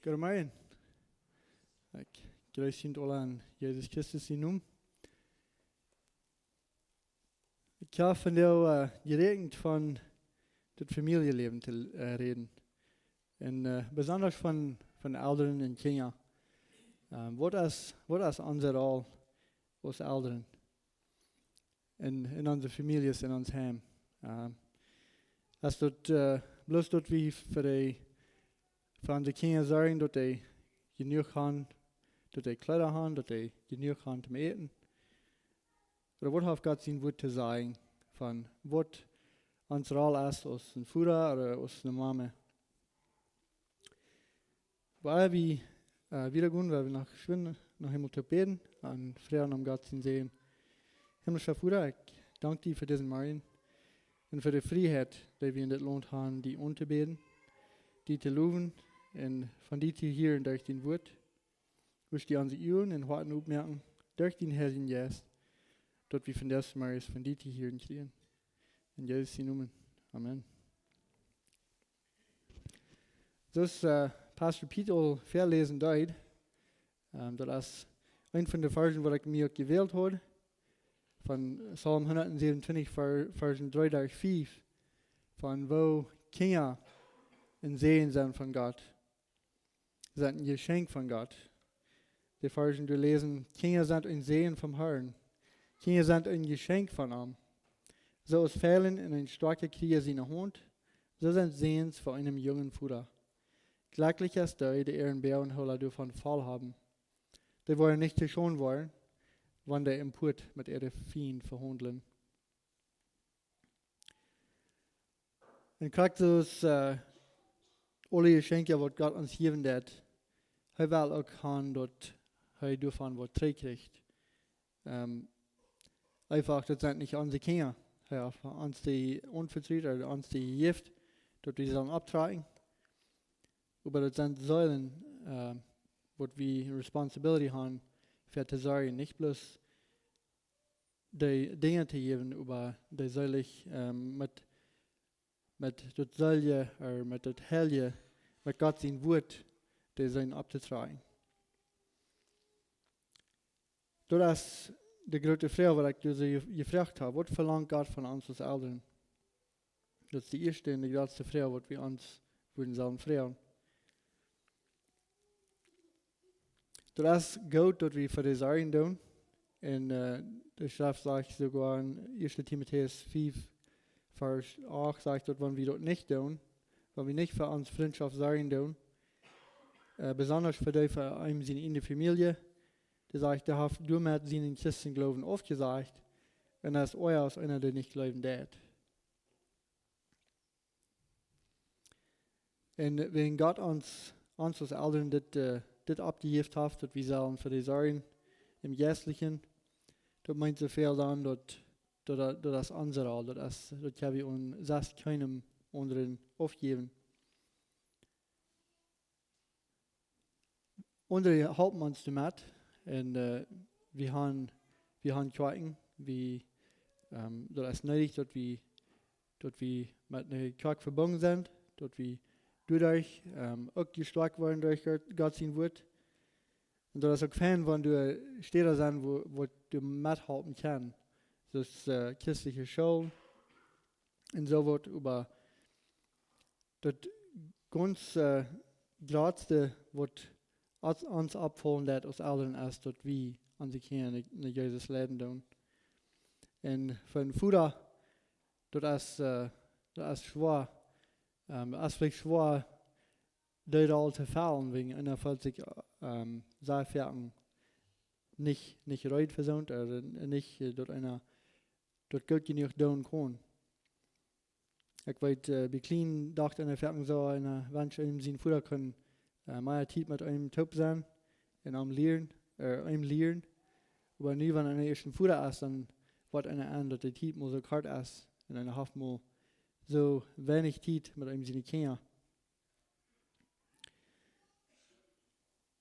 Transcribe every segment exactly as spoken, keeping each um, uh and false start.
Goodemorjen. Ekj jreess junt aula en Jesus Christus sienen Nomen. Ekj hab vondoag, äh, jeräakjent von daut Famieljeläwen to, äh, räden. Un, äh, besonda von, von Elren un Kjinja. Ähm, waut es, waut es onse Rol aus Elren? En, en onse Famieljes, en ons Heim. Äh, es daut, äh, bloos daut wie fa de, fa onse Kjinja sorjen, daut dee jenuach han, daut dee Kjleeda han, daut dee jenuach han toom äten? Ooda waut haft Gott sien Wuat to sajen von waut ons Rol es aus een Voda ooda aus eene Mame? Ea wie, äh, wieda gonen, well wie noch schwind noch eemol toop bäden un froagen om Gott sien Säajen. Himmlischa Voda, ekj dank die fa disen Morjen un fa de Frieheit, dee wie en dit Launt han, die auntobäden, die to lowen un von die to hieren derch dien Wuat. Wurscht du onse Uagen un Hoaten opmoaken derch dien Heiljen Jeist, daut wie vondoag Morjes von die to hieren kjrieen. En Jesus sienen Nomen. Amen. Soo aus, äh, Pastor Piet aul väaläsen deed, ähm, daut es eent von de Varschen waut ekj mie uk jewält haud, von Psalm hundatsäwenuntwintich, Var-, Varschen dree derch fief, von woo Kjinja een Säajen sent von Gott, sent een Jeschenkj von Gott. De Varschen doa läsen: Kjinja sent een Säajen vom Harn. Kjinja sent een Jeschenkj von am. Soo aus Fielen en een stoakja Kjrieja siene Haunt, soo sent Säajens fa eenen jungen Voda. Jlekjlich es dee, dee äaren Boagenhoola doavon voll haben. Dee woaren nich to Schaund woaren, wan dee em Poat met äare Fiend vehaundlen. Un krakjt soo aus, äh, aule Jeschenkja waut Gott ons jäwen deit, hee well uk han daut hee doavon waut trigjkjricht. Ähm, eefach, daut sent nich onse Kjinja. Hee haft ons dee aunvetrut, ooda ons dee jejäft, daut wie sellen opptrakjen. Oba daut sent Seelen, äh, waut wie responsibility han, fa to sorjen, nich bloos dee Dinja to jäwen, oba dee seelisch, ähm, met, met daut Seelje, ooda met daut Heilje, met Gott sien Wuat, dee sent opptotrakjen. Daut es de groote Froag waut ekj doa soo je-, jefroacht hab. Waut velangt Gott von ons aus Elren? Daut es de ieeschte un de jratste Froag waut wie ons wudden sellen froagen. Daut es goot daut wie fa dee sorjen doonen. Un, äh, de Schreft sajcht soogoa en ieeschte Timotäus fief, Varsch acht, sajcht daut, wan wie daut nich doonen, wan wie nich fa onse Frintschoft sorjen doonen, äh, besonda fa dee, fa eenem siene ieejne Famielje, dee sajcht, dee haft doamet sienen Christengloowen aufjesajcht un es oaja aus eena, dee nich jleewen deit. Un wäajen Gott ons, ons aus Elren dit, äh, dit oppjejäft haft, daut wie sellen fa dee sorjen em Jeistlichen, daut meent soo väl dan, daut, daut, daut es onse Rol, daut es, daut kjenn wie aun sest kjeenem aundren aufjäwen. Aundre halpen ons doamet. Un, äh, wie han, wie han Kjoakjen, wie, ähm, daut es needich daut wie, daut wie met eene Kjoakj vebungen sent, daut wie doaderch, ähm, uk jestoakjt woaren derch Gott, Gott sien Wuat. Un daut es uk fein, wan doa Städen sent, wua, wua wie methalpen kjennen. Soo aus, äh, christelje Schoolen un soo waut, oba daut gaunz, äh, jratste waut ons, ons oppfaulen deit aus Elren es daut wie onse Kjinja no, no Jesus leiden doonen. Un fa een Voda, daut es, äh, daut es schwoa, ähm, daut es veleicht schwoa, dee Rol to fellen, wäajen eena feelt sikj, ähm, sea foaken nich, nich reed fa soont, ooda nich, äh, daut eena daut goot jenuach doonen kaun. Ekj weet, äh, bie kjlien docht eena foaken soo, eena wenscht eenem sien Voda kunn, äh, mea Tiet met eenem toop sennen un am lieren, äh, eenem lieren. Oba nu, wan eena ieescht een Voda es, dan woat eena en daut de Tiet mol soo kort es un eena haft mol soo weinich Tiet met eenem siene Kjinja.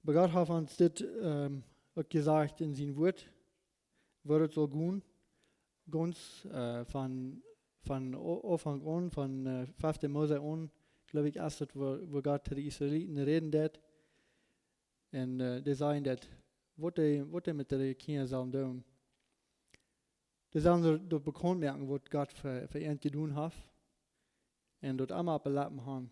Oba Gott haft ons dit, ähm, uk jesajcht en sien Wuat, woo daut saul gonen. Gaunz, äh, von, von O-, Aunfank aun, von, äh, fefte Mose aun, jleew ekj, es daut, wua, wua Gott to de Israeliten räden deed. Un äh, dee sajen daut, waut dee, waut dee met de Kjinja sellen doonen. Dee sellen daut, daut bekaunt moaken, waut Gott fa, fa an jedonen haft. Un daut emma oppe Leppen haben.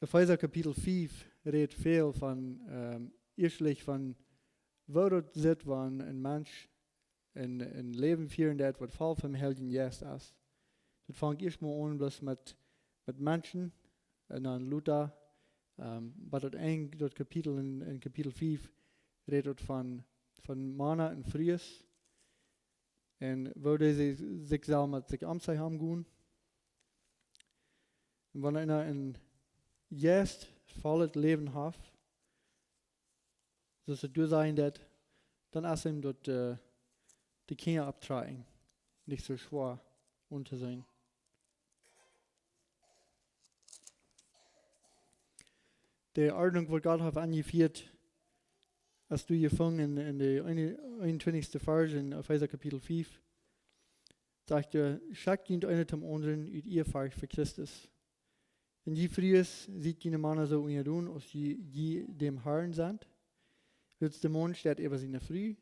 Efeesa Kapitel fief rät väl von, ähm, ieeschtlich von, woo daut sitt, wan een Mensch een, een Läwen fieren deit, waut voll vom Heiljen Jeist es. Daut fangt ieescht mol aun bloos met, met Menschen un dan lota, ähm, bie daut Enj, daut Kapitel en, en Kapitel fief, rät daut von, von Mana un Frues. Un woo dee sikj, sikj selfst met sikj omzeihen gonen. Un wan eena een jeistvollet Läwen haft, soo aus et doa sajen deit, dan es am daut äh, de Kjinja opptrakjen nich soo schwoa auntoseenen. De Ordnunk, waut Gott haft aunjefieet, hast du jefungen en, en de een-, eenuntwintichste Varsch en Efeesa Kapitel fief, sajcht hee: Schekjt junt eena dän aundren ut Ieefurcht fa Christus. Un jie Frues, siet june Mana soo unjadon, aus jie, jie däm Harn sent. Wiels de Maun steit äwa siene Fru,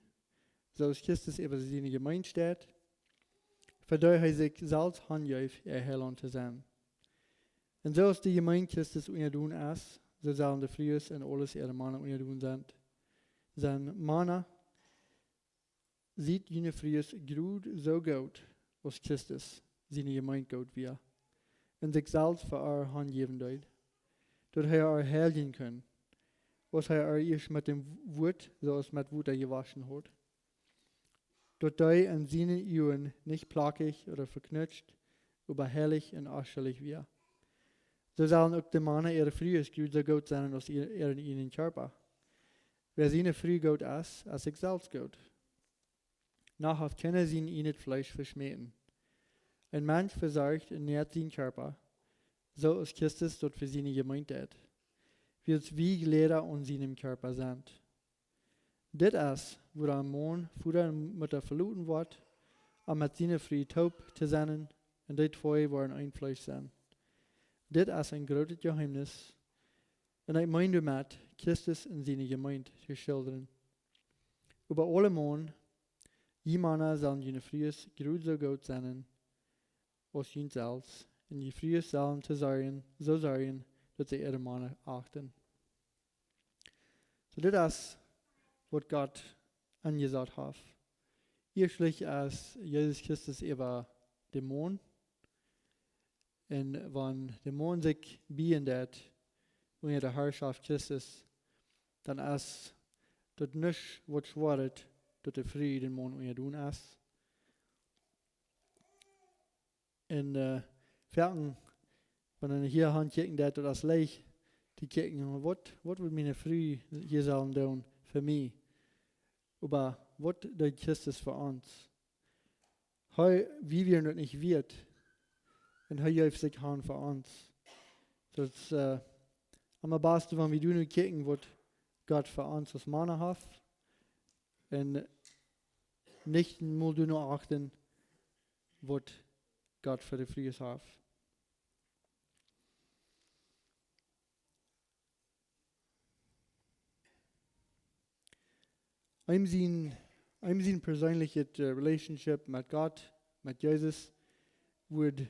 soo aus Christus äwa siene Jemeent steit, fa dee hee sikj selfst hanjeef, äa Heilaunt to sennen. Un soo aus de Jemeent Christus unjadon es, soo sellen de Frues en aules äare Mana unjadon sennen. Mana, siet june Frues jrod soo goot, aus Christus siene Jemeent goot wia, un sikj selfst fa äa hanjäwen deed, daut hee äa heiljen kunn, aus hee äa ieescht met däm Wuat, soo aus met Wota jewoschen haud, daut dee en siene Uagen nich plakjich ooda veknutscht, oba heilich un onschuldich wia. Soo sellen uk de Mana äare Frues jrod soo goot sennen aus äa, äaren ieejnen Kjarpa. Wäa siene Fru goot es, es sikj selfst goot. Noch haft kjeena sien ieejnet Fleesch veschmäten. Een Mensch vesorcht un näat sienen Kjarpa, soo aus Christus daut fa siene Jemeent deed, wiels wie Jlieda aun sienem Kjarpa sent. Dit es, wua een Maun Voda un Mutta veloten woat, om met siene Fru toop to sennen, un dee twee woaren een Fleesch sennen. Dit es een grootet Jeheemnis, un ekj meen doamet, Christus un siene Jemeent to schildren. Oba aulemaun, jie Mana sellen june Frues jrod soo goot sennen aus junt selfst, un june Frues sellen to sorjen, soo sorjen, daut see äare Mana achten. Soo, dit es, waut Gott aunjesat haft. Ieeschtlich es Jesus Christus äwa dän Maun. Un wan de Maun sikj biejen deit unja de Harschoft Christus, dan es daut nuscht, waut schwoa es, daut de Fru dän Maun unjadon es. Un äh, foaken, wan eena hia han kjikjen deit, daut es leicht to kjikjen, waut, waut wudd miene Fru hia sellen doonen fa mie? Oba waut deed Christus fa ons? Hee, wie wieren daut nich wieet. Un hee jeef sikj han fa ons. Daut es äh, aum basten, wan wie doonen kjikjen, waut Gott fa ons aus Mana haft. Un nich mol doonen achten, waut Gott fa de Frues haft. Eenem sien, eenem sien perseenlichet äh, Relationship met Gott, met Jesus, wudd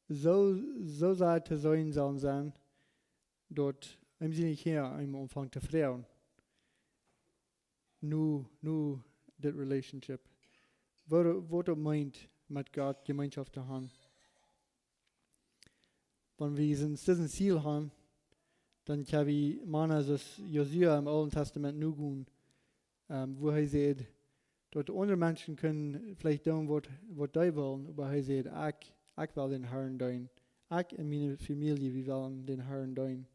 soo, soo sea to seenen sellen sennen, daut eenem siene Kjinja eenem aunfangen to froagen. Nu, nu, dit Relationship. Waut, waut daut meent, met Gott Jemeenschoft to haben. Wan wie sent, sent Ziel haben, dan kjenn wie Mana soo aus Josua em Oolen Tastament nogonen, ähm, wua hee sajcht, daut aundre Menschen kjennen veleicht doonen, waut, waut dee wellen, oba hee sajcht, ekj, ekj well dän Harn deenen. Ekj un miene Famielje, wie wellen dän Harn deenen.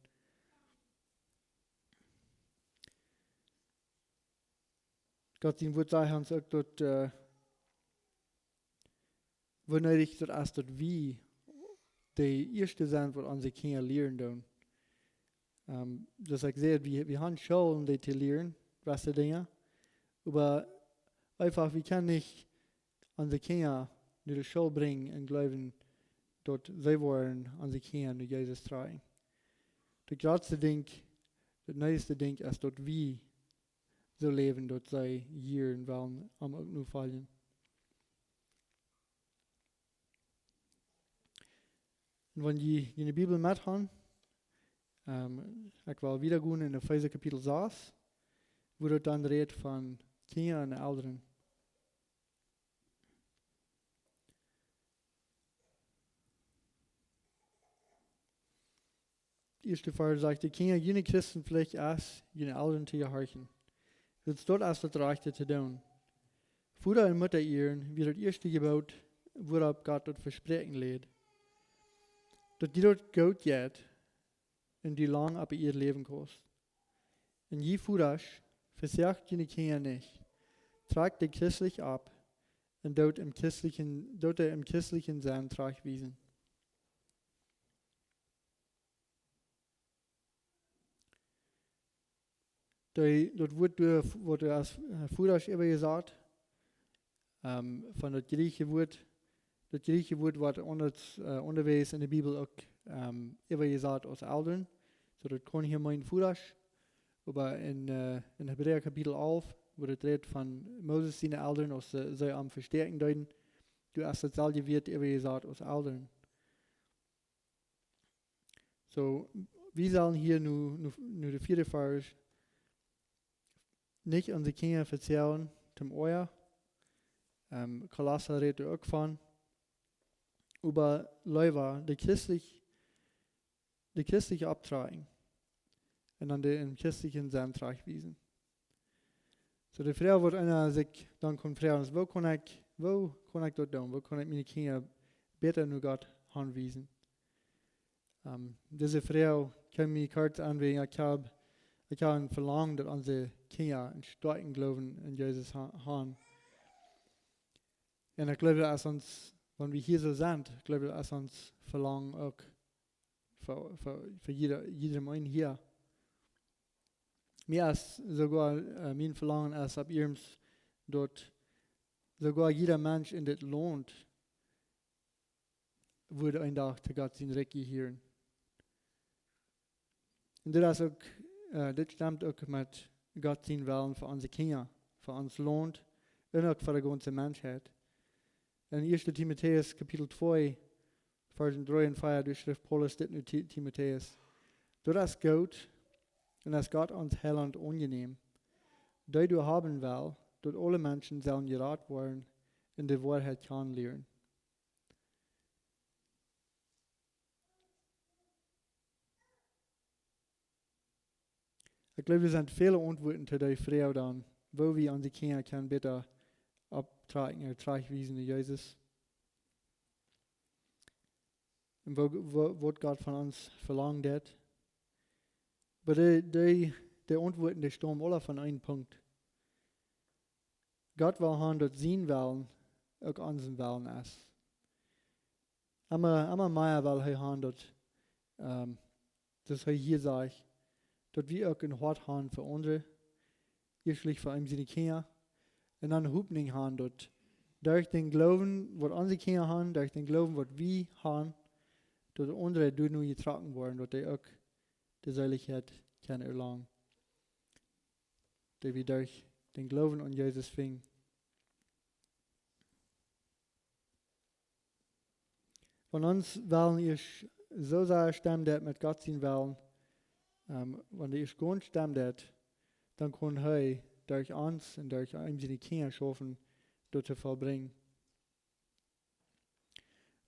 Gott sien Wort sajcht ons uk, daut äh, woo needich daut es, daut wie de ieeschte sent, waut onse Kjinja lieren doonen. Ähm, soo aus ekj säd, wie, wie haben Schoolen, dee to lieren, waut fa Dinja. Oba eefach, wie kjennen nich onse Kjinja no de School brinjen un jleewen, daut see woaren aun sikj han no Jesus trakjen. Daut jratste Dinkj, daut nieeschte Dinkj es daut wie soo läwen, daut see hia wellen am uk nofoljen. Un wan jie june Bibel met han, ähm, ekj well wieda gonen en Efeesa Kapitel sas, wua daut dan rät von Kjinja un Elren. Ieeschte Varsch sajcht: Kjinja, june Christenpflicht es, june Elren to jehorchen. Wiels daut es daut Rajchte to doonen. Voda un Mutta ieren, wia daut ieeschte Jeboot, wuaropp Gott daut Vespräakjen läd, daut die daut goot jeit un du lang opp de Ieed läwen kaust. Un jie Vodasch, vesoacht june Kjinja nich. Trakjt dee christlich opp un doot em christlichen, doot dee em christlichen Senn trajchtwiesen. Dee, daut Wuat doa, waut doa aus, äh, Vodasch äwajesat, ähm, von daut griechische Wuat, daut griechische Wuat woat aundasch, äh, aundasch en de Bibel uk, ähm, äwajesat aus Elren. Soo, daut kaun hia meenen Vodasch, oba en, äh, en Hebräa Kapitel alf, wua daut rät von Moses siene Elren, aus see, see am vestäakjen deeden, doa es daut selwje Wuat äwajesat aus Elren. Soo, wie sellen hia nu, nu, nu de vieede Varsch, nich onse Kjinja vesoagen tom Oaja. Ähm, Kolossa rät doa uk von. Oba leewa dee christlich, dee christlich opptrakjen un dan dee em christlichen Senn trajchtwiesen. Soo, de Froag, waut eena sikj dan kaun froagen, es: Woo kaun ekj, woo kaun ekj daut doonen? Woo kaun ekj miene Kjinja bäta no Gott hanwiesen? Ähm, dise Froag kjeem mie kort aun, wäajen ekj hab, ekj hab een Velangen, daut onse Kjinja een stoakjen Gloowen en Jesus ha-, han. Un ekj jleew, daut es ons, wan wie hia soo sent, ekj jleew, daut es ons Velangen uk fa, fa, fa jieda, jieda eenen hia. Mie es soogoa, äh, mien Velangen es opp iernst, daut soogoa jieda Mensch en dit Launt wudd een Dach to Gott sien Rikj jehieren. Un dit es uk, äh, dit stemt uk met Gott sien Wellen fa onse Kjinja, fa ons Launt un uk fa de gaunze Menschheit. En ieeschte Timotäus Kapitel twee, Varsch dree un vea, doa schrift Paulus dit no Ti-, Timotäus: Daut es goot un es Gott ons Heilaunt aunjenäm, dee doa haben well, daut aule Menschen sellen jerat woaren un de Woarheit kjanen lieren. Ekj jleew, doa sent väle Auntwuaten to dee Froag dan, woo wie onse Kjinja kjennen bäta opptrakjen un trajchtwiesen no Jesus. Un woo, woo, waut Gott von ons velangen deit. Oba dee, dee, dee Auntwuaten, dee staumen aula von een Punkt. Gott well han, daut sien Wellen uk onsen Wellen es. Emma, emma mea well hee han, daut, ähm, daut hee hia sajcht, daut wie uk een Hoat han fa aundre, ieeschtlich fa am siene Kjinja, un dan Hopninj han, daut derch dän Gloowen, waut onse Kjinja han, derch dän Gloowen, waut wie han, daut aundre doano jetrocken woaren, daut dee uk de Seelichkjeit kjennen erlangen, dee wie derch dän Gloowen aun Jesus finjen. Wan ons Wellen ieescht soo sea stemmen deit met Gott sien Wellen, ähm, wan dee ieescht gaunz stemmen deit, dan kaun hee derch ons un derch am siene Kjinja schaufen, daut to vollbrinjen.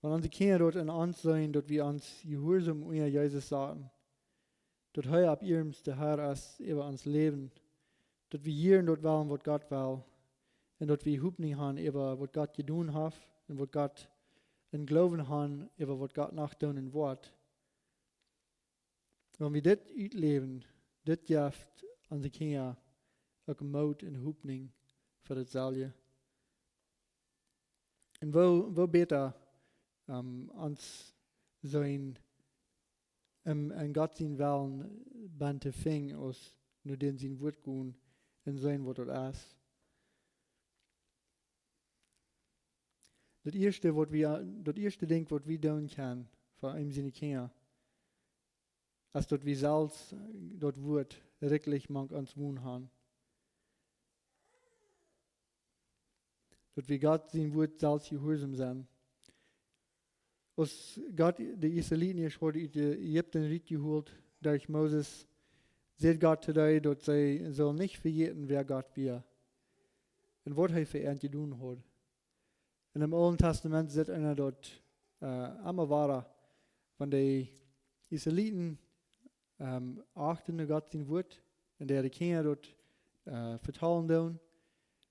Wan onse Kjinja daut en ons seenen, daut wie ons jehuarsom unja Jesus saten, daut hee opp iernst de Har es äwa ons Läwen, daut wie hieren daut wellen, waut Gott well, un daut wie Hopninj han äwa waut Gott jedonen haft un waut Gott, un Gloowen han äwa waut Gott noch doonen woat. Wan wie dit utläwen, dit jeft onse Kjinja uk Moot un Hopninj fa daut selwje. Un woo, woo bäta, ähm, ons sien, ähm, en Gott sien Wellen bennen to finjen, aus no dän sien Wuat gonen un seenen, waut daut es. Daut ieeschte, waut wie, daut ieeschte Dinkj, waut wie doonen kjennen fa eenem siene Kjinja, es daut wie selfst daut Wuat rikjlich mank ons wonen haben. Daut wie Gott sien Wuat selfst jehuarsom sent. Aus Gott de Israeliten ieescht haud ut Ägipten rutjeholt derch Moses, säd Gott to dee, daut see sullen nich vejäten, wäa Gott wia un waut hee fa an jedonen haud. En däm Oolen Tastament sitt eena daut, äh, emma wada, wan de Israeliten, ähm, achten no Gott sien Wuat un de Kjinja daut, äh, vetalen doonen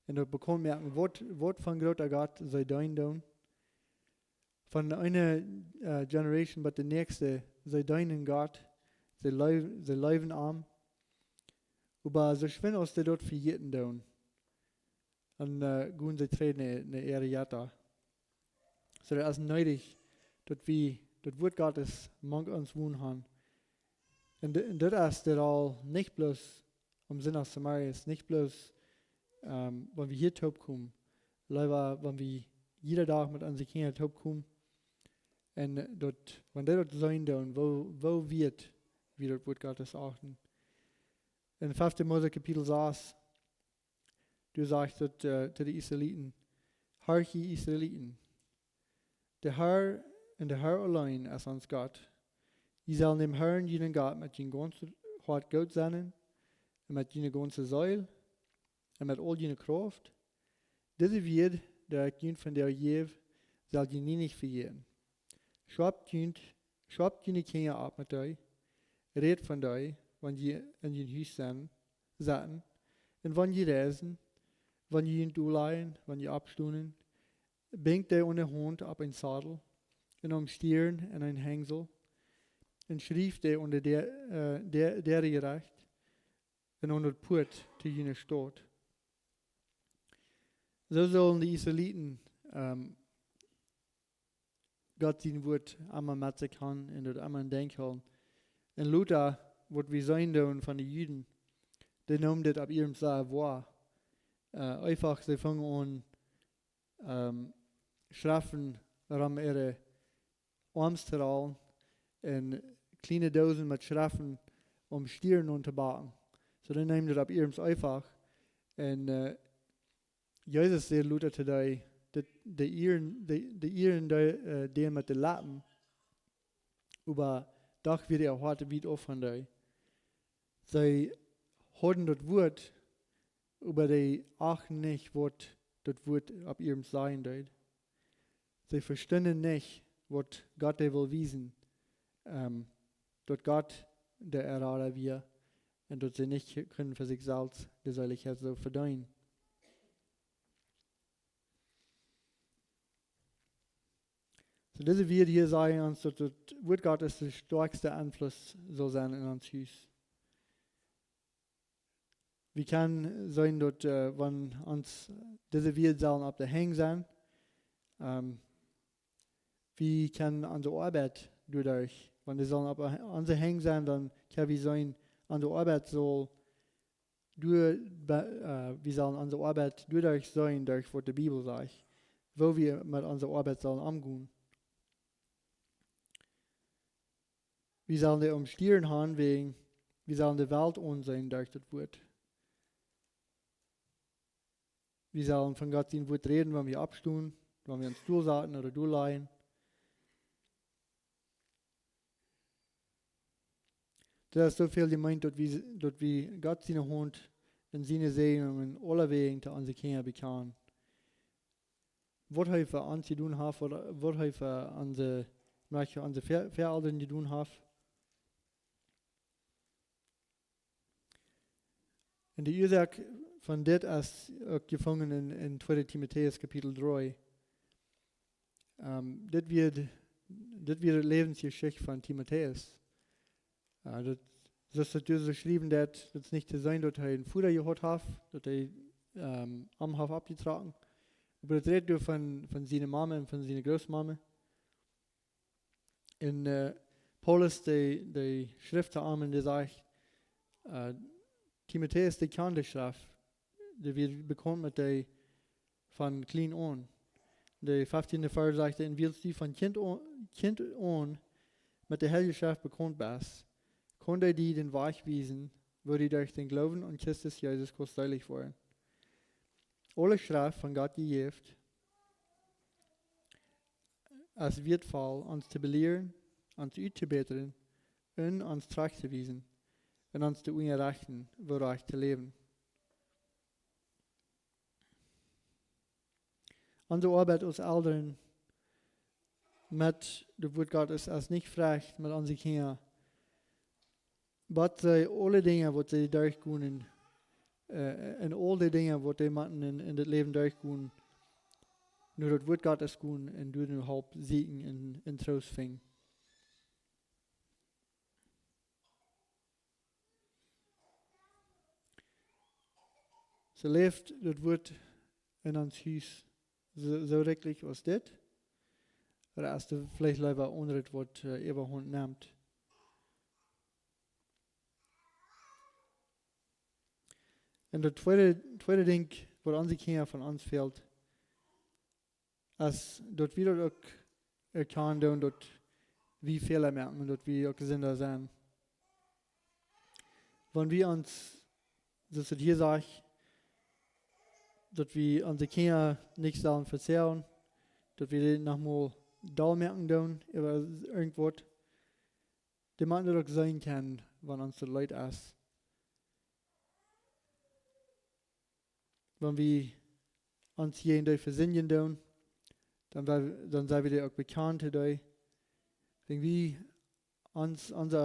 un daut bekaunt moaken, waut, waut fa een groota Gott see deenen doonen. Von eene, äh, Generation bat de näakjste, see deenen Gott, see leew-, see leewen am. Oba soo schwind aus see daut vejäten doonen, dan, äh, gonen see trigj no, no äare Jetta. Soo daut es needich, daut wie daut Wuat Gottes mank ons wonen haben. Un di-, un dit es de Roll nich bloos om Sindach to morjes, nich bloos, ähm, wan wie hia toopkomen. Leewa, wan wie jieda Dach met onse Kjinja toopkomen. Un, äh, daut, wan dee daut seenen doonen, woo, woo wiet wie daut Wuat Gottes achten. En fefte Mose Kapitel sas, doa sajcht daut, äh, to de Israeliten: Horcht, jie Israeliten, de Herr un de Herr auleen es ons Gott. Jie sellen däm Herrn, jun Gott, met jun gaunzet Hoat goot sennen, un met june gaunze Seel, un met aul june Krauft. Dise Wieed, dee ekj junt vondoag jäw, sell jie nie nich vejäten. Schwapt junt, schwapt june Kjinja opp met dee, rät von dee, wan jie en jun Hus sent, sitten, un wan jie reisen, wan jie junt dol lajen, wan jie oppstonen, binjt dee aun de Haunt opp een Zadel, un aum Stiern aun een Henjsel, un schrieft dee aun de Dä-, äh, Dä-, Däajerajcht, un aun de Puat to june Staut. Soo sellen de Israeliten, ähm, Gott sien Wuat emma met sikj haben un daut emma em Denkj hoolen. Un lota, waut wie seenen doonen von de Juden, dee neemen dit opp ihrem selfst woa. Äh, eefach, see fungen aun, ähm, Schreften rom äare Oarms to rollen un kjliene Doosen met Schreften om Stiern auntobaken. Soo, dee neemen daut opp ihrem eefach. Un, äh, Jesus säd lota to dee, daut dee ieren, dee, dee ieren dee, äh, dän met de Leppen, oba doch wia äa Hoat wiet auf von dee. See hieren daut Wuat, oba dee achten nich, waut daut Wuat opp ihrem sajen deed. See vestunden nich, waut Gott dee wull wiesen, ähm, daut Gott de Errata wia un daut see nich kunnen fa sikj selfst de Seelichkjeit soo vedeenen. Soo, dise Wieed hia sajen ons, daut daut Wuat Gottes de stoakjste Enfluss saul sennen en ons Hus. Wie kjennen seenen daut, äh, wan ons dise Wieed sellen opp de Henj sennen, ähm, wie kjennen onse Oabeit doaderch, wan dee sellen opp onse Henj sennen, dan kjenn wie seenen, onse Oabeit saul doa, be-, äh, wie sellen onse Oabeit doaderch seenen, derch waut de Bibel sajcht, woo wie met onse Oabeit sellen omgonen. Wie sellen de Omstände aunwäajen, wie sellen de Welt aunseenen derch daut Wuat. Wie sellen von Gott sien Wuat räden, wan wie oppstonen, wan wie ons dol sitten ooda dollajen. Daut es soo väl jemeent, daut wie, daut wie Gott siene Haunt un siene Säajnungen aulewäajen to onse Kjinja bekjanen. Waut hee fa ons jedonen haft, waut, waut hee fa onse, fa onse Väa-, Väaelren jedonen haft. Un de Uasoak von dit es uk jefungen en, en tweede Timotäus Kapitel dree. Ähm, dit wia, dit wia de Läwensjeschicht von Timotäus. Äh, daut, soo aus daut doa jeschräwen woat, daut es nich to seenen, daut hee een Voda jehaut haft, daut hee, ähm, am haft oppjetrocken. Oba daut rät doa von, von siene Mame un von siene Grootmame. Un, äh, Paulus, dee, dee schrift to am un dee sajcht, äh, Timotäus, dee kjand de Schreft, dee wia bekaunt met dee von kjlien aun. De feftiende Varsch sajcht: "Un wiels du von Kjint aun, Kjint aun met de Heilje Schreft bekaunt best, kunn hee die dän Wajch wiesen, woo du derch dän Gloowen aun Christus Jesus kaust seelich woaren." Aule Schreft von Gott jejäft es wieetvoll, ons to belieren, ons uttobätren un ons trajcht to wiesen un ons to unjarechten, woo rajcht to läwen. Onse Oabeit aus Elren met daut Wuat Gottes es, es nich froagen met onse Kjinja, waut see aule Dinja, waut see derchgonen, äh, un aul de Dinja, waut dee motten en, en daut Läwen derchgonen, no daut Wuat Gottes gonen un doa nu Help sieekjen un, un Troost finjen. Soo, läft daut Wuat en ons Hus soo, soo rikjlich aus dit? Ooda es doa veleicht leewa aundret, waut, äh, Äwahaunt nemt? Un daut tweede, tweede Dinkj, waut onse Kjinja von ons fält, es daut wie daut uk erkjanen doonen, daut wie Fäla moaken un daut wie uk Sinda sent. Wan wie ons, soo aus et hia sajcht, daut wie onse Kjinja nich sellen vezälen, daut wie dee noch mol doll moaken doonen äwa irjentwaut, dee motten daut uk seenen kjennen, wan ons daut leet es. Wan wie ons hia en dee vesindjen doonen, dan, dan sent wie dee uk bekaunt to dee. Wan wie ons, onse,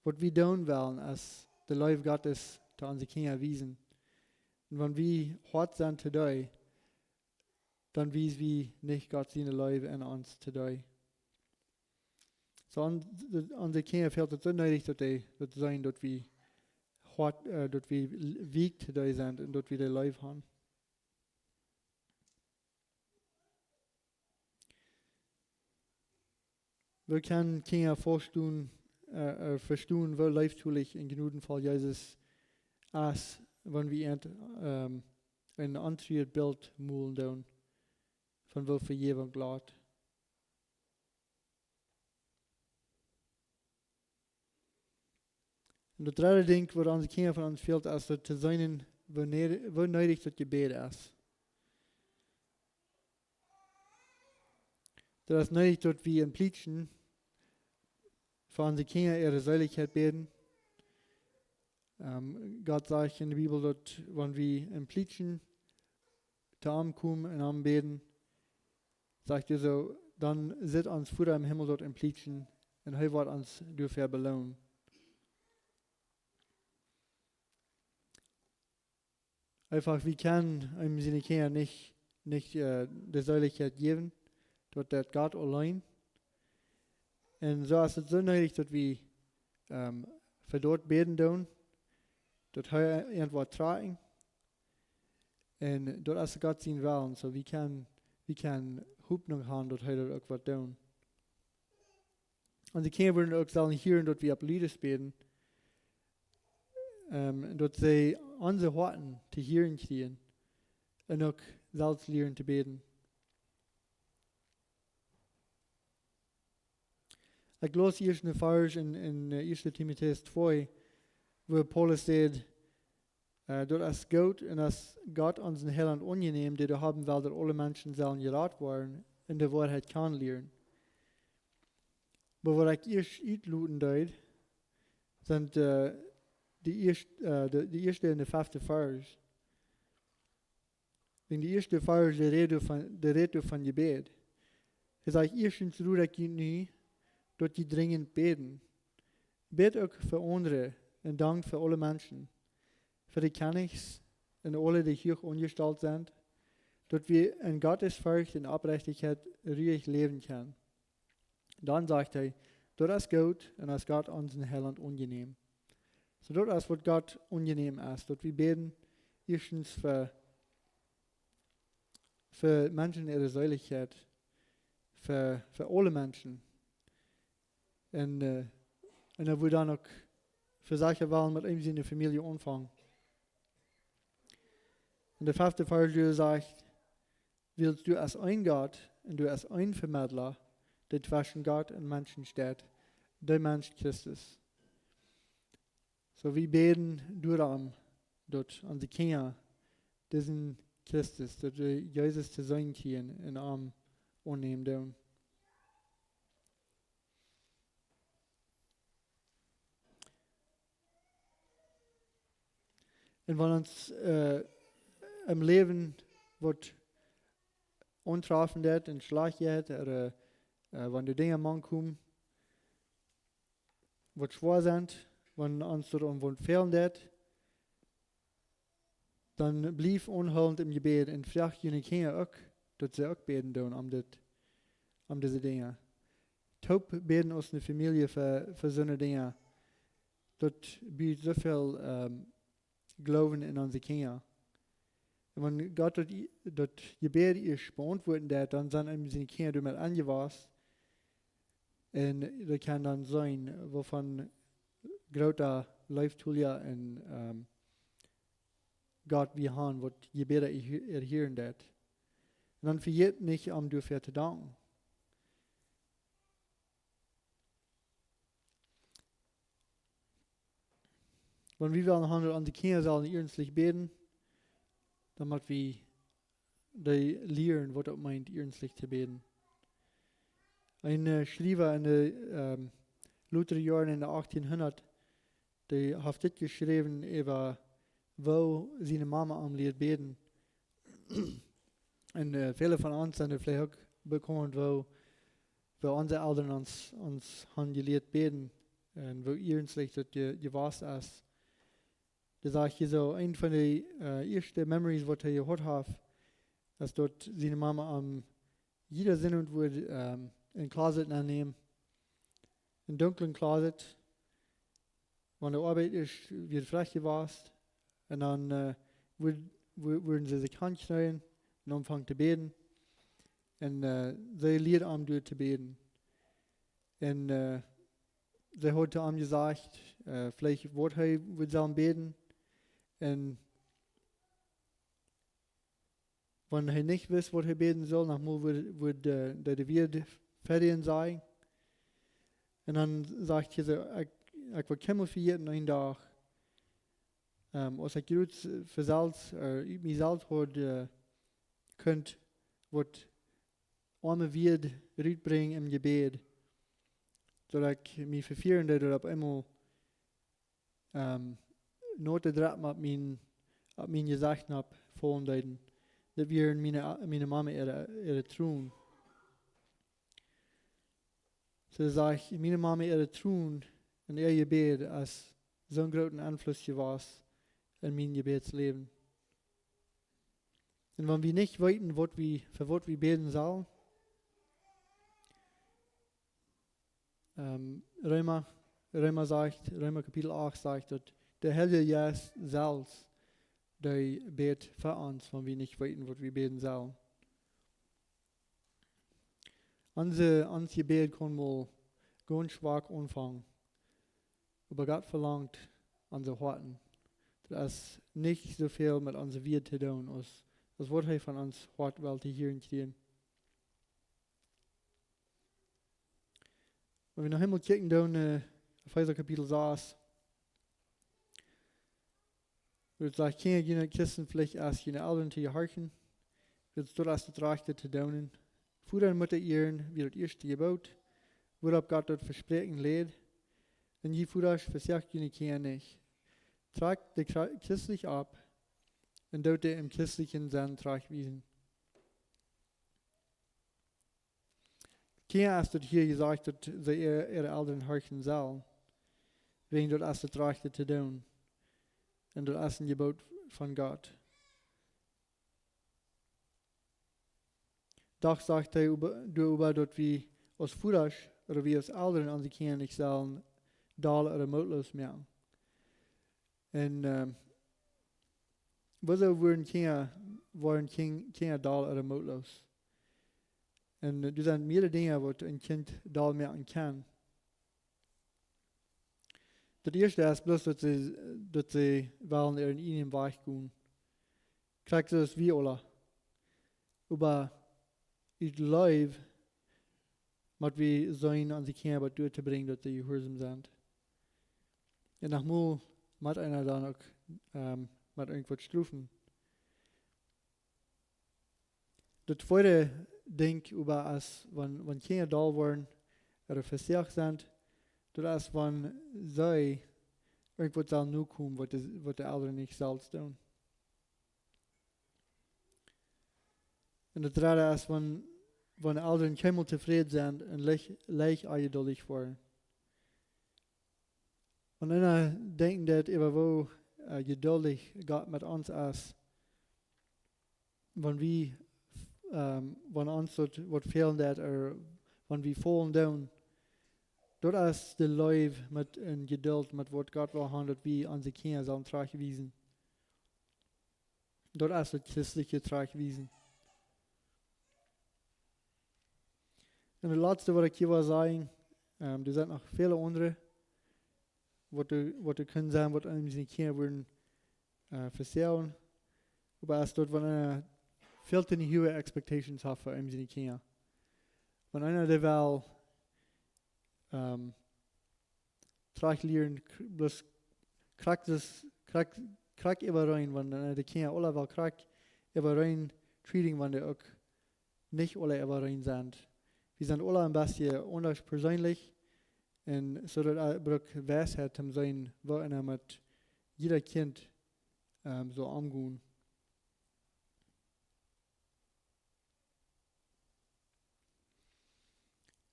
waut wie doonen wellen, es de Leew Gottes to onse Kjinja wiesen. Un wan wie hoat sent to dee, dan wies wie nich Gott siene Leew en ons to dee. Soo, aun, aun de Kjinja fält et soo needich, daut dee daut seenen, daut wie hoat, äh, daut wie weakj to dee sent un daut wie dee leew haben. Woo kjennen Kjinja vestonen, äh, äh, vestonen, woo leeftolich un jnodenvoll Jesus es, wan wie an, ähm, een ontruat Bilt molen doonen von woo Vejäwunk lat? Un daut dredde Dinkj, waut onse Kjinja von ons fält, es daut to seenen, woo ne-, woo needich daut Jebäd es. Daut es needich, daut wie em Plietschen fa onse Kjinja äare Seelichkjeit bäden. Ähm, Gott sajcht en de Bibel, daut wan wie em Plietschen to am komen un am bäden, sajcht hee soo, dan sitt ons Voda em Himmel daut em Plietschen un hee woat ons doafäa beloonen. Eefach, wie kjennen eenem siene Kjinja nich, nich, äh, de Seelichkjeit jäwen, daut deit Gott auleen. Un soo es et soo needich, daut wie, ähm, fa daut bäden doonen, daut hee äant woat trakjen. Un daut es Gott sien Wellen, soo wie kjennen, wie kjennen Hopninj haben, daut hee daut uk woat doonen. Un de Kjinja wudden uk sellen hieren, daut wie opp Liedes bäden, ähm, daut see onse Hoaten to hieren kjrieen un uk selfst lieren to bäden. Ekj läs ieescht een Varsch en, en, äh, ieeschte Timotäus twee, wua Paulus sajcht, äh, daut es goot un es Gott onsen Heilaunt aunjenäm, dee doa haben well, daut aule Menschen sellen jerat woaren un de Woarheit kjanen lieren. Oba waut ekj ieescht utloten deed, sent, äh, de ieescht-, äh, de, de ieeschte un de fefte Varsch. En de ieeschte Varsch, dee rät doa von, dee rät doa von Jebäd. Hee sajcht: "Ieeschtens rod ekj junt nu, daut jie drinjent bäden. Bät uk fa aundre un dankt fa aule Menschen, fa de Kjennichs un aule, dee huach aunjestalt sent, daut wie en Gottesforcht un Oprechtichkjeit ruich läwen kjennen." Dan sajcht hee: "Daut es goot un es Gott onsen Heilaunt aunjenäm." Soo, daut es waut Gott aunjenäm es, daut wie bäden ieeschtens fa, fa Menschen äare Seelichkjeit, fa, fa aule Menschen. Un, äh, un daut wie dan uk fa Sachen wellen met eenem siene Famielje aunfangen. En de fefte Varsch sajcht: Wiels doa es een Gott un doa es een Vemedla, dee tweschen Gott un Menschen steit, de Mensch Christus. Soo wie bäden doaromm, daut onse Kjinja disen Christus, daut dee Jesus to seenen kjrieen un am aunnämen doonen. Un wan ons äh, em Läwen waut auntrafen deit un schlajcht jeit, ooda äh, wan de Dinja mank komen, waut schwoa sent, wan ons daut aun waut fälen deit, dan blief aunhoolent em Jebäd un froag june Kjinja uk, daut see uk bäden doonen om dit, om dise Dinja. Toop bäden aus eene Famielje fa, fa soone Dinja. Daut bieet soo väl ähm, Gloowen en onse Kjinja. Un wan Gott daut, daut Jebäd ieescht beauntwuaden deit, dan sent eenem siene Kjinja doamet aunjewast. Un dee kjennen dan seenen, woo von groota Leeftolja un ähm, Gott wie han, waut Jebäda erhieren deit. Un dan vejät nich, om doafäa to danken. Wan wie wellen han, daut onse Kjinja sellen iernstlich bäden, dan mott wie dee lieren, waut daut meent, iernstlich to bäden. Een äh, Schriewa en de ähm, lota Joaren en de achttieenhundat, dee haft dit jeschräwen äwa woo siene Mama am lieed bäden. Un äh, väle von ons sent veleicht uk bekaunt, woo, woo onse Elren ons, ons han jelieet bäden un woo iernstlich daut je, jewast es. Daut sajcht hia soo, een von de äh, ieeschte memories, waut hee jehaut haft, es daut siene Mama am jieda Sindach wudd ähm, en closet nennämen, en dunklen closet, wan de Oabeit es, wia frie jewast. Un dan äh, wudd, wudd, wudden see sikj hankjneeen un aunfangen to bäden. Un äh, see lieed am doa to bäden. Un äh, see haud to am jesajcht, äh, veleicht waut hee wudd sellen bäden. Un wan hee nich wist, waut hee bäden sull, noch mol wudd, wudd äh, dee de Wieed fa am sajen. Un dan sajcht hee soo, ekj, ekj wudd kjeenmol vejäten, een Dach, ähm, aus ekj jrod fa selfst, äh, ut mie selfst haud äh, kunt waut oame Wieed rutbrinjen em Jebäd, daut ekj mie vefieren deed, daut opp eemol ähm, Noten droppen opp mien, opp mien Jesecht nopp faulen deeden. Daut wieren miene, miene Mama äare, äare Tronen. Soo sajcht, miene Mama äare Tronen un äa Jebäd es soon grooten Enfluss jewast en mien Jebädsläwen. Un wan wie nich weeten, waut wie, fa waut wie bäden sellen, ähm, Reema, Reema sajcht, Reema Kapitel acht sajcht, daut de Heilje Jeist selfst, dee bät fa ons, wan wie nich weeten, waut wie bäden sellen. Onse, ons Jebäd kaun mol gaunz schwak aunfangen, oba Gott velangt onse Hoaten. Daut es nich soo väl met onse Wieed to doonen, aus, aus waut hee von ons Hoat well to hieren kjrieen. Wan wie noch eemol kjikjen doonen, äh, Efeesa Kapitel sas. Daut sajcht, Kjinja, jie Christen, veleicht es june Elren to jehorchen, wiels daut es daut Rajchte to doonen. Voda un Mutta ieren, wia daut ieeschte Jeboot, wuaropp Gott daut Vespräakjen läd. Un jie Vodasch, vesoacht june Kjinja nich. Trakjt dee chri-, christlich opp un doot dee em christlichen Senn trajchtwiesen. Kjinja, es daut hia jesajcht, daut see äare, äare Elren horchen sellen, wäajen daut es daut Rajchte to doonen. Un daut es een Jeboot von Gott. Doch sajcht hee äwa, doaräwa, daut wie aus Vodasch ooda wie aus Elren onse Kjinja nich sellen doll ooda mootloos moaken. Un ähm, wuarom woaren Kjinja, woaren Kjin-, Kjinja doll ooda mootloos? Un äh, doa sent mearere Dinja, waut een Kjint doll moaken kaun. Daut ieeschte es bloos, daut see, daut see wellen äaren eenen Wajch gonen. Krakjt soo aus wie aula. Oba ut Leew mott wie seenen, onse Kjinja bat doa to brinjen, daut dee jehuarsom sent. Un noch mol mott eena dan uk, ähm, mott irjentwaut strofen. Daut tweede Dinkj oba es, wan, wan Kjinja doll woaren, ooda vesieekjt sent, daut es, wan see irjentwaut sellen nokomen, waut de, waut de Elren nich selfst doonen. Un daut dredde es, wan, wan Elren kjeenmol tofräd sent un leicht, leicht onjeduldich woaren. Wan eena denkjen deit äwa woo, äh, jeduldich Gott met ons es, wan wie, ähm, wan ons daut waut fälen deit, ooda wan wie faulen doonen, daut es de Leew met un Jedult met waut Gott well han, daut wie onse Kjinja sellen trajchtwiesen. Daut es daut christelje trajchtwiesen. Un daut latste, waut ekj hia well sajen, ähm, doa sent noch väle aundre, waut doa, waut doa kjennen sennen, waut onse Kjinja wudden, äh, vesieekjen. Oba es daut, wan eena väl too hooge expectations haft fa onse Kjinja. Wan eena dee well, ähm, trajchtlieren, kr-, bloos krakjt daut, krakjt, krakjt äwareen, wan, äh, de Kjinja aula well krakjt äwareen treaten, wan dee uk nich aula äwareen sent. Wie sent aula een bät aundasch perseenlich. Un soo daut, äh, brukt Weisheit om seenen, woo eena met jieda Kjint, ähm, saul omgonen.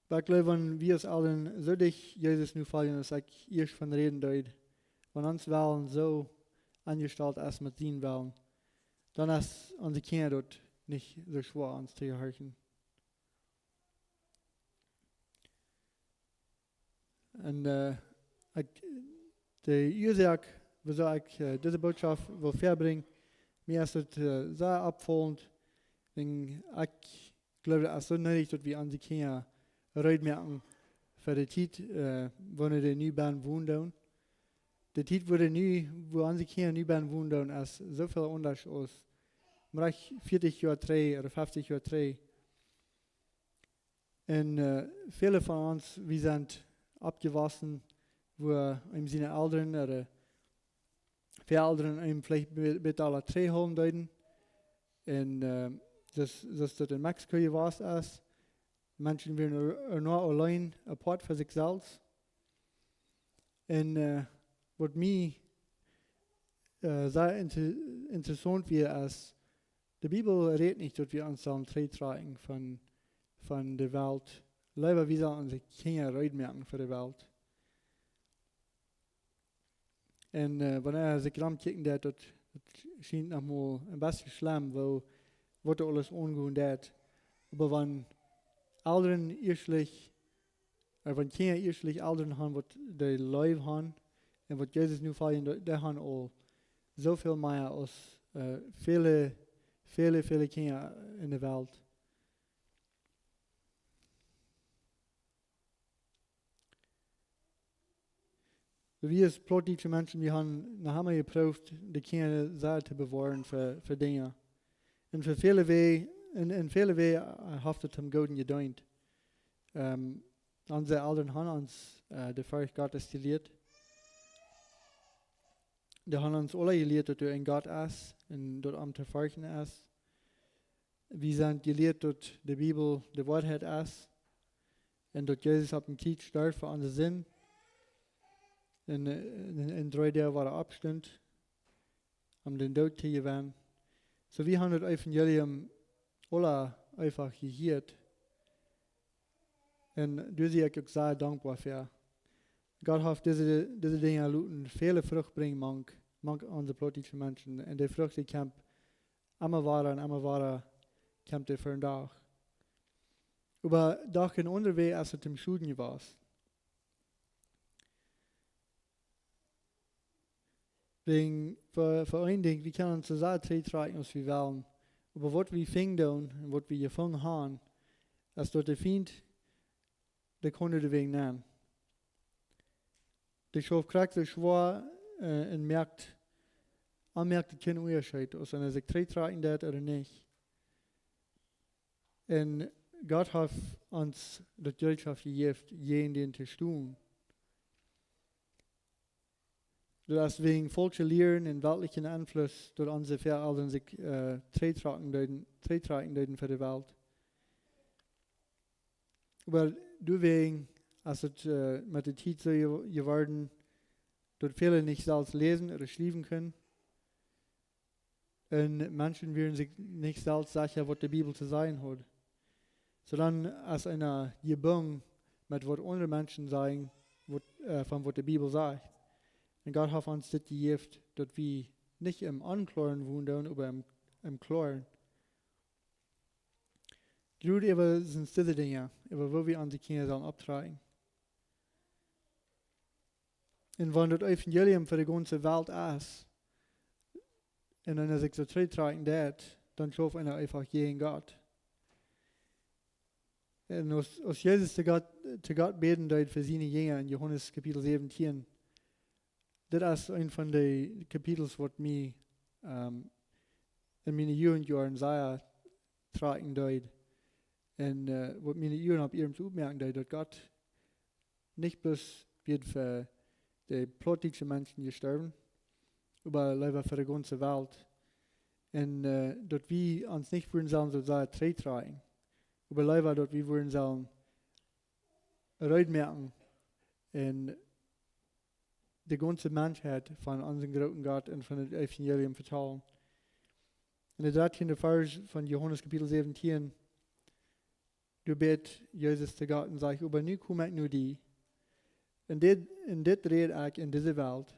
Oba ekj jleew, wan wie aus Elren soo dicht Jesus nofoljen, aus ekj ieescht von räden deed, wan ons Wellen soo aunjestalt es met sienen Wellen, dan es onse Kjinja daut nich soo schwoa, ons to jehorchen. Un, äh, ekj, de Uasoak, wuarom ekj, äh, dise Botschaft well verbrinjen, mie es daut, äh, sea oppfaulent, un ekj jleew, daut es soo needich, daut wie onse Kjinja reed moaken fa de Tiet, äh, wanea dee nu bennen wonen doonen. De Tiet, wua dee nu, wua onse Kjinja nu bennen wonen doonen, es soo väl aundasch aus veleicht vieetich Joa trigj ooda feftich Joa trigj. Un, äh, väle von ons, wie sent oppjewossen, wua eenem siene Elren, ooda väle Elren eenem veleicht be-, bät aul trigj hoolen deeden. Un, äh, daut, daut daut en Mexiko jewast es, Menschen wieren er, er noch auleen, apart von sikj selfst. Un, äh, waut mie, äh, sea inter-, interessaunt wia, es, de Bibel rät nich, daut wie ons sellen trigj trakjen von, von de Welt. Leewa, wie sellen onse Kjinja reed moaken fa de Welt. Un, äh, wanea ekj romkjikjen deed, daut, daut schient noch mol een bät schlemm, woo, waut doa aules aungonen deed. Oba wan Elren ieeschtlich, ooda wan Kjinja ieeschtlich Elren han, waut dee leef han, un waut Jesus nofoljen, dee, dee han aul soo väl mea aus, äh, väle, väle, väle Kjinja en de Welt. Wie aus plautdietsche Menschen, wie han noch emma jeprooft, de Kjinja sea to bewoaren fa, fa Dinja. Un fa väle Wäaj, en, en väle Wäaj, äh, haft et am Gooden jedeent. Ähm, onse Elren han ons, äh, de Forcht Gottes jelieet. Dee han ons aula jelieet, daut doa een Gott es un daut am to ferchten es. Wie sent jelieet, daut de Bibel de Woarheit es un daut Jesus opp dän Kjriez storf fa onse Sind un, äh, en, en dree Doag wada oppstunt, om dän Doot to jewennen. Soo, wie han daut Evangelium aula eefach jehieet. Un doa sie ekj uk sea dankboa fa. Gott haft dise, dise Dinja loten väle Frucht brinjen mank, mank onse plautdietsche Menschen. Un de Frucht, dee kjemt emma wada un emma wada, kjemt dee vondoag. Oba doch en aundre Wäaj es et toom Schoden jewast. Wäajen, fa, fa een Dinkj, wie kjennen ons soo sea trigj trakjen aus wie wellen. Oba waut wie finjen doonen un waut wie jefungen han, es daut de Fient, dee kaun doa de Wäaj nenn. Dee schauft krakjt soo schwoa, äh, un moakt, un moakt kjeen Unjascheet, aus wan hee sikj trigj trakjen deit ooda nich. Un Gott haft ons daut Jereetschoft jejäft, jäajen dän to stonen. Daut es wäajen faulsche Lieren un weltlichen Enfluss, daut onse Väaelren sikj, äh, trigjtrakjen deeden, trigjtrakjen deeden fa de Welt. Oba doawäajen, aus et, äh, met de Tiet soo je-, jeworden, daut väle nich selfst läsen ooda schriewen kunnen, un Menschen wieren sikj nich selfst secha, waut de Bibel to sajen haud. Soo dan es eena jebungen met waut aundre Menschen sajen, waut, äh, von waut de Bibel sajcht. Un Gott haft ons dit jejäft, daut wie nich em Onkloaren wonen doonen, oba em, em Kloaren. Jrod äwa sent dise Dinja, äwa woo wie onse Kjinja sellen opptrakjen. Un wan daut Evangelium fa de gaunze Welt es, un wan eena sikj soo trigjtrakjen deit, dan schauft eena eefach jäajen Gott. Un aus, aus Jesus to Gott, to Gott bäden deed fa siene Jinja en Johanes Kapitel säwentieen, dit es eent von de Kapitels, waut mie, ähm, en miene Jugendjoaren sea trakjen deed. Un, äh, waut miene Uagen opp ieescht oppmoaken deed, daut Gott nich bloos wia fa de plautdietsche Menschen jestorwen, oba leewa fa de gaunze Welt. Un, äh, daut wie ons nich wudden sellen soo sea trigjtrakjen, oba leewa daut wie wudden sellen reed moaken un de gaunze Menschheit von onsen grooten Gott un von daut Evangelium vetalen. En de dartieende Varsch von Johanes Kapitel säwentieen, doa bät Jesus to Gott un sajcht: "Oba nu kom ekj no die. Un dit, un dit räd ekj en dise Welt,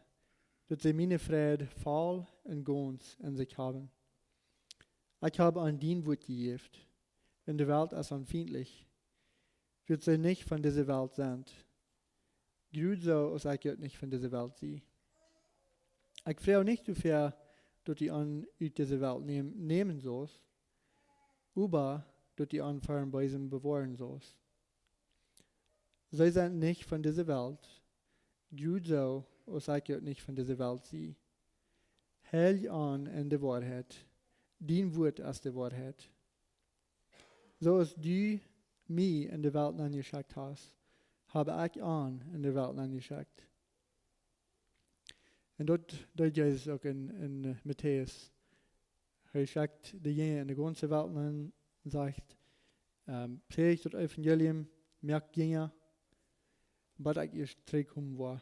daut see miene Freid voll un gaunz en sikj haben. Ekj hab an dien Wuat jejäft, un de Welt es an fientlich, wiels see nich von dise Welt sent, jrod soo aus ekj uk nich von dise Welt sie. Ekj froag nich doafäa, daut du an ut dise Welt näm-, nämen saust, oba daut du an von dän Beesen bewoaren saust. See sent nich von dise Welt, jrod soo aus ekj uk nich von dise Welt sie. Heil an en de Woarheit, dien Wuat es de Woarheit. Soo aus du mie en de Welt nenjeschekjt hast, hab ekj an en de Welt nenjeschekjt." Un daut deed Jesus uk en, en, äh, Matäus. Hee schekjt de Jinja en de gaunze Welt nenn un sajcht, ähm, "Prädjt daut Evangelium, moakt Jinja, bat ekj ieescht trigjkomen woa."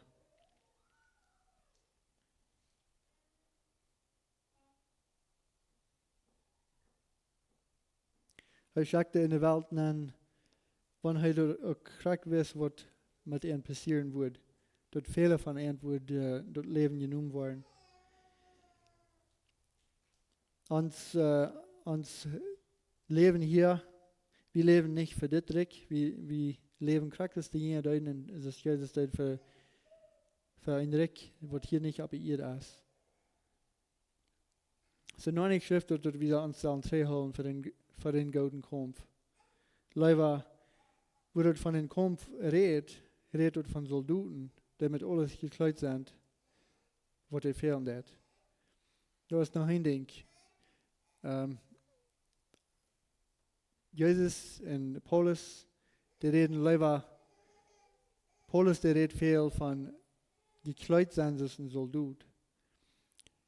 Hee schekjt an en de Welt nenn, wan hee doa uk krakjt wist, waut met an passieren wudd, daut väle von an wudd, äh, daut Läwen jenomen woaren. Ons, äh, ons Läwen hia, wie läwen nich fa dit Rikj, wie, wie läwen krakjt soo aus de Jinja deeden un soo aus Jesus deed fa, fa een Rikj, waut hia nich opp de Ieed es. Soo noch nich schrift daut, daut wie ons sellen trigjhoolen fa dän, fa dän gooden Kaumf. Leewa, wua daut von dän Kaumf rät, rät daut von Soldoten, dee met aules jekjleet sent, waut an fälen deit. Daut es noch een Dinkj. Ähm, Jesus un Paulus, dee räden leewa, Paulus, dee rät väl von jekjleet sennen aus een Soldot.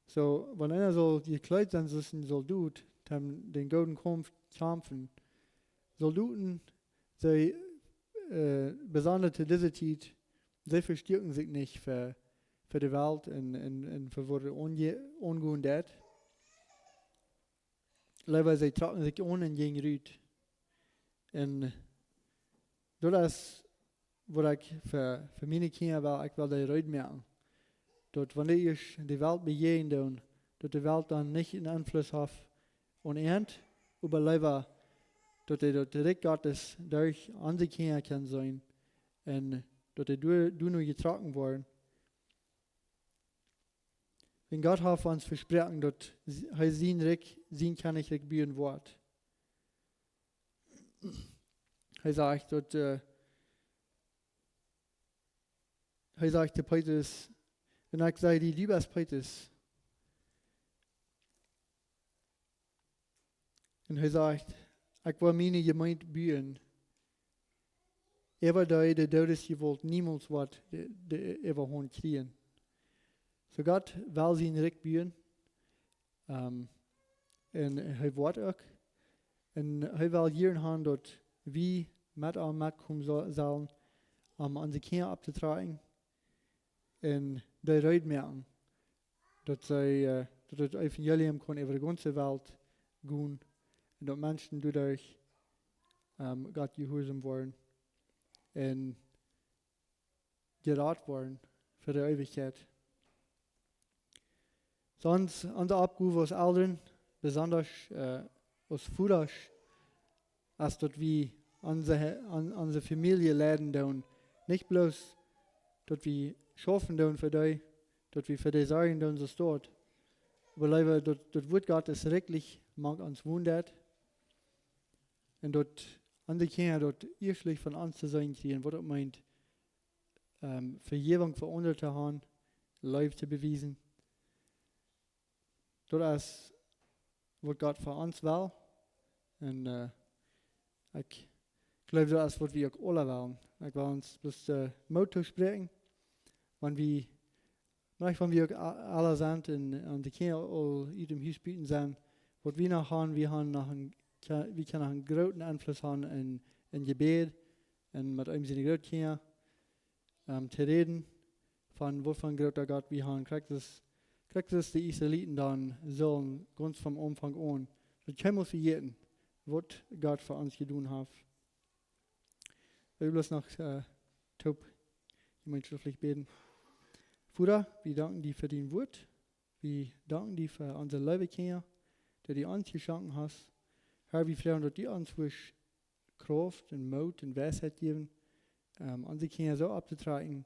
Soo, wan eena saul jekjleet sennen aus een Soldot, dan dän gooden Kaumf kjamfen. Soldoten, see, äh, besonda to dise Tiet, see vestuaken sikj nich fa, fa de Welt un, un, un fa waut aunje-, aungonen deit. Leewa see trocken sikj aun un jinjen rut. Un daut es waut ekj fa, fa miene Kjinja well, ekj well dee reed moaken. Daut wan dee ieescht de Welt bejäajnen doonen, daut de Welt dan nich een Enfluss haft aun an, oba leewa daut dee daut Rikj Gottes derch onse Kjinja kjennen seenen un daut dee doa, doano jetrocken woaren. Wan Gott haft ons vesproaken, daut s-, hee sien Rikj, sien Kjennichrikj buen woat. Hee sajcht daut, äh, hee sajcht to Petrus, wan ekj saj, du best Petrus, un hee sajcht, Ekj woa miene Jemeent buen, äwa dee de Doodesjewault niemols woat de, de Äwahaunt kjrieen. Soo Gott well sien Rikj buen, ähm, un hee woat uk. Un hee well hia han, daut wie met am metkomen so-, sellen, om onse Kjinja opptotrakjen un dee reed moaken, daut see, äh, daut daut Evangelium kaun äwa de gaunze Welt gonen un daut Menschen doaderch, ähm, Gott jehuarsom woaren un jerat woaren fa de Eewichkjeit. Soo onse Oppgow aus Elren, besonda, äh, aus Vodasch, es daut wie onse, He-, on-, onse Famielje leiden doonen. Nich bloos daut wie schaufen doonen fa dee, daut wie fa dee sorjen doonen, soo steit. Oba leewa daut, daut Wuat Gottes rikjlich mank ons wonen deit. Un daut onse Kjinja daut ieeschtlich von ons to seenen kjrieen, waut daut meent, ähm, Vejäwunk fa aundre to han, Leew to bewiesen. Daut es waut Gott fa ons well. Un, äh, ekj jleew, daut es waut wie uk aula wellen. Ekj well ons bloos, äh, Moot toospräakjen. Wan wie, veleicht wan wie uk a-, aula sent un, un de Kjinja aul ut däm Hus buten sent, waut wie noch han, wie han noch een, kje-, wie kjennen noch een grooten Enfluss han en, en Jebäd un met eenem siene Grootkjinja, ähm, to räden von waut fa een groota Gott wie han. Krakjt soo aus, krakjt soo aus de Israeliten dan sullen gaunz vom Aunfank aun, daut kjeena mott vejäten, waut Gott fa ons jedonen haft. Wie wellen noch, äh, toop jemeenschoftlich bäden. Voda, wie danken die fa dien Wuat. Wie danken die fa onse leewe Kjinja, dee du ons jeschonken hast. Herr, wie froagen, daut du ons wurscht Krauft un Moot un Weisheit jäwen, ähm, onse Kjinja soo opptotrakjen,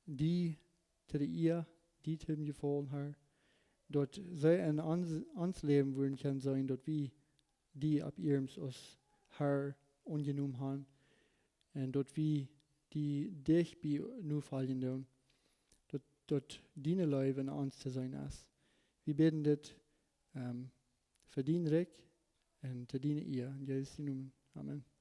die to de Ea, die to däm Jefaulen, Herr, daut see en ons, ons Läwen wudden kjennen seenen, daut wie die opp iernst aus Herr aunjenomen han un daut wie die dicht bie nofoljen doonen, daut, daut diene Leew en ons to seenen es. Wie bäden dit, ähm, fa dien Rikj un to diene Ea. En Jesus sien Nomen. Amen.